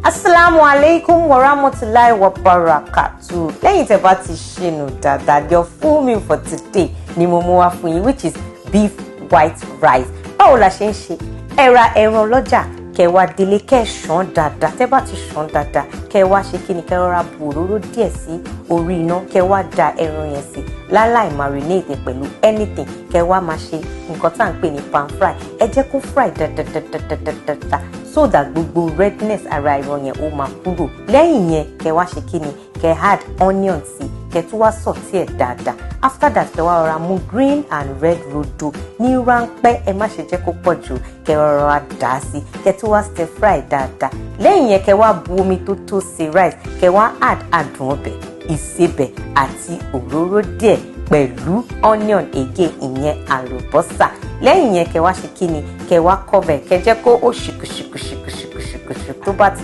Asalaamu alaikum warahmatulahi wabarakatu. Lẹ́yìn tẹ́ bá ti ṣìnù dáadáa, your full meal for today ni mo mú wá fún yín, which is beef white rice. Báwo la ṣe ń ṣe? Ẹ ra ẹran lọ́jà, kẹ́ wá délé, kẹ́ ṣàn dáadáa. Tẹ́ bá ti ṣàn dáadáa, kẹ́ wá ṣe kí ni? Kẹ́ rọra bu òróró díẹ̀ sí orí iná, kẹ́ wá da ẹran yẹn sí láláì marinate pẹ̀lú anything. Kẹ́ wá máa ṣe nǹkan tá à ń pè ní pan fry. Ẹ jẹ́ kó fry dáadáa so that gbogbo redness ara ẹran yẹn ó máa kúrò. Lẹ́yìn yẹn, kẹ́ wá ṣe kí ni? Kẹ́ add onion sí, kẹ́ tún wá sauté ẹ̀ dáadáa. After that, kẹ́ wá rọra mú green and red rodo ní ráńpẹ́, ẹ má ṣe jẹ́ kó pọ̀ jù, kẹ́ rọra dà á sí, kẹ́ tún wá stir fry dáadáa. Lẹ́yìn yẹn, kẹ́ wá bu omi tó tó ṣe rice, kẹ́ wá add adùn ọbẹ̀, ìsebẹ̀ àti òróró díẹ̀ pẹ̀lú onion again, ìyẹn àlùbọ́sà. Lẹ́yìn yẹn, kẹ́ wá ṣe kí ni? Kẹ́ wá cover, kẹ́ jẹ́ kó ó ṣìkù ṣìkù ṣìkù ṣìkù ṣìkù ṣìkù tó bá ti